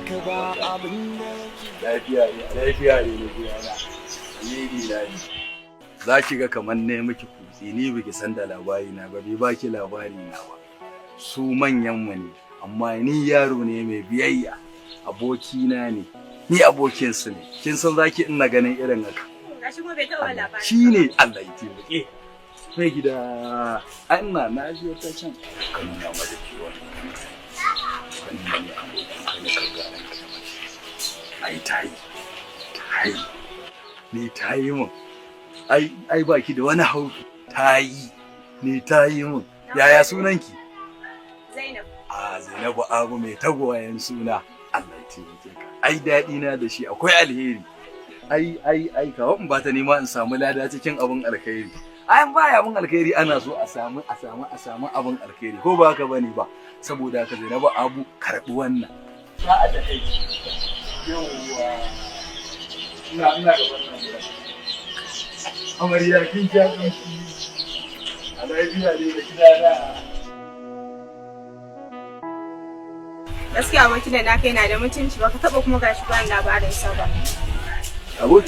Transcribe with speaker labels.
Speaker 1: Ka ba abin da
Speaker 2: Lafiya ne, lafiya ne na gidana. Ni ne. Za ki ga kamar ne miki kutse, ni biki san da labari na ba, bai baki labari na ba. Su manyan mu ne, amma ni yaro ne mai biyayya. Abokina ne. Ni abokinsu ne. Kin san zaki ina ganin irin haka.
Speaker 3: Gashi kuma bai taɓa labarin.
Speaker 2: Shi ne Allah ya taimake. Mai gida, ina na ji wata can. Ka nuna mata cewa wannan ne abokin ka na karɓi a ranka da mace. Ai ta yi, ta yi. Ni ta yi min. Ai, ai baki da wani haufi. Ta yi, ni ta yi min. Yaya sunanki?
Speaker 3: Zainab.
Speaker 2: A Zainabu Abu mai tagwayen suna. Allah ya taimake ka. Ai daɗi na da shi akwai alheri. Ai ai ai kawo in bata nema in samu lada cikin abin alkhairi. Ai in baya abin alkhairi, ana so a samu a samu a samu abin alkhairi, ko ba haka bane ba? Saboda haka, Zainabu Abu, karbi wannan. Sa'a da kai. Yawwa. Ina gaban nan gudan. Amarya, kin sha ƙamshi. A lafiya ne da gidana.
Speaker 3: Gaskiya abokin da naka yana da mutunci, baka taɓa kuma gashi ba labarin sa ba.
Speaker 2: Aboki